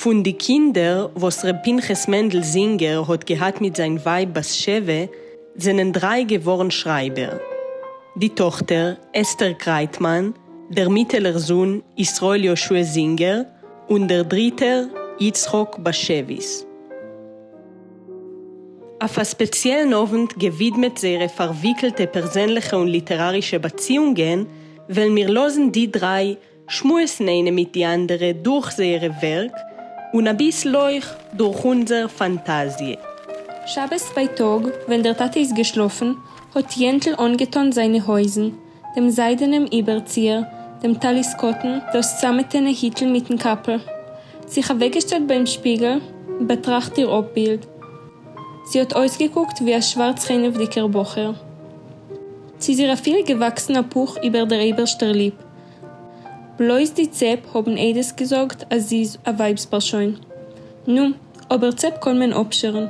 פון די קינדער וואס ר' פנחס מענדל זינגער האט געהאט מיט זיין ווייב בת שבע זענען דריי געווארן שרייבער, די טאכטער אסתר קרייטמאן, דער מיטעלער זון ישראל יהושע זינגער, און דער דריטער יצחק באשעוויס. אויף א ספעציעלן אוונט געווידמעט זייערע פארוויקלטע פערזענליכע און ליטערארישע באציאונגען, וועלן מיר לאזן די דריי שמועסן איינע מיט די אנדערע דורך זייערע ווערק, און אביסל אויך דורך אונזער פאנטאזיע. שבת בייטאג, ווען דער טאטע איז געשלאפן, האט יענטל אנגעטאן זיינע הויזן, דעם זיידענעם איבערציער, דעם טלית קטן, דאס סאמעטענע היטל מיטן קאפל. זיך אוועקגעשטעלט ביים שפיגל, באטראכט איר אפבילד. זי האט אויסגעקוקט ווי א שווארץ-חנעוודיקער בחור. ס'איז איר אפילו געוואקסן א פוך איבער דער אייבערשטער ליפ. בלויז די צעפ האבן עדות געזאגט אז זי איז א ווייבספארשוין. נו, אבער צעפ קאן מען אפשערן.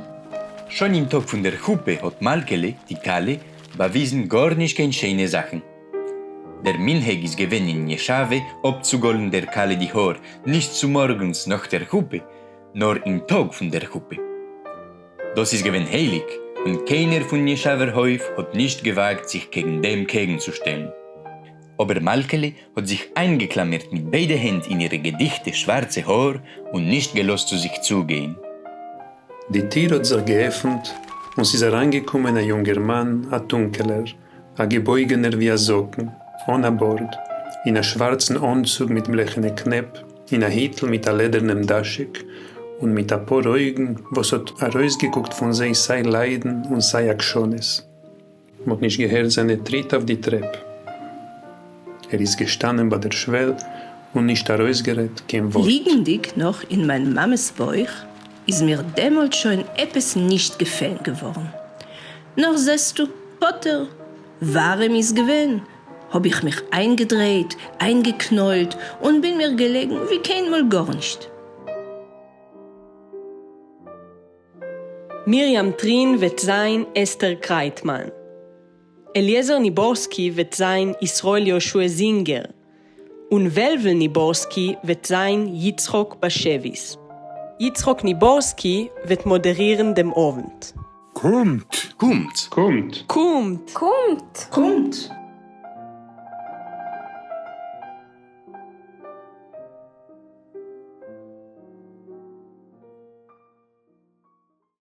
שוין אין טאג פון דער חופה האט מלכה'לע, די כלה, באוויזן גארנישט קיין שיינע זאכן. דער מנהג איז געווען אין ניעשאווע אפצוגאלן דער כלה די האר נישט צומארגנס נאך דער חופה, נאר אין טאג פון דער חופה. דאס איז געווען הייליג, און קיינער פון ניעשאווער הויף האט נישט געוואגט זיך קעגן דעם קעגנצושטעלן. אבער מלכה'לע האט זיך איינגעקלאמערט מיט ביידע הענט אין אירע געדיכטע שווארצע האר און נישט געלאזט צו זיך צוגיין. די טיר האט זיך געעפנט און ס'איז אריינגעקומען א יונגערמאן, א טונקעלער, א געבויגענער ווי א זקן, אן א בארד, אין א שווארצן אנצוג מיט בלעכענע קנעפ, אין א היטל מיט א לעדערנעם דאשיק, און מיט א פאר אויגן וואס האט ארויסגעקוקט פון זיי סיי ליידן און סיי עקשנות. מ'האט נישט געהערט זיינע טריט אויף די טרעפ. ער איז געשטאנען ביי דער שוועל און נישט ארויסגערעדט קיין ווארט. ליגנדיק נאָך אין מײַן מאַמעס בױך, איז מיר דעמאָלט שױן עפּעס נישט געפֿעלן געװאָרן. נאָר זעסטו, פֿאָטער, װאַרעם איז געװען, האָב איך מיך אײַנגעדרײט, אײַנגעקנױלט און בין מיר געלעגן, װי קײנמאָל גאָרנישט. מרים טרין וועט זיין אסתר קרייטמאן. אליעזר ניבורסקי וועט זיין ישראל יהושע זינגער. און וועלוול ניבורסקי וועט זיין יצחק באשעוויס. יצחק ניבורסקי וועט מאדערירן דעם אוונט. קומט! קומט! קומט! קומט! קומט! קומט!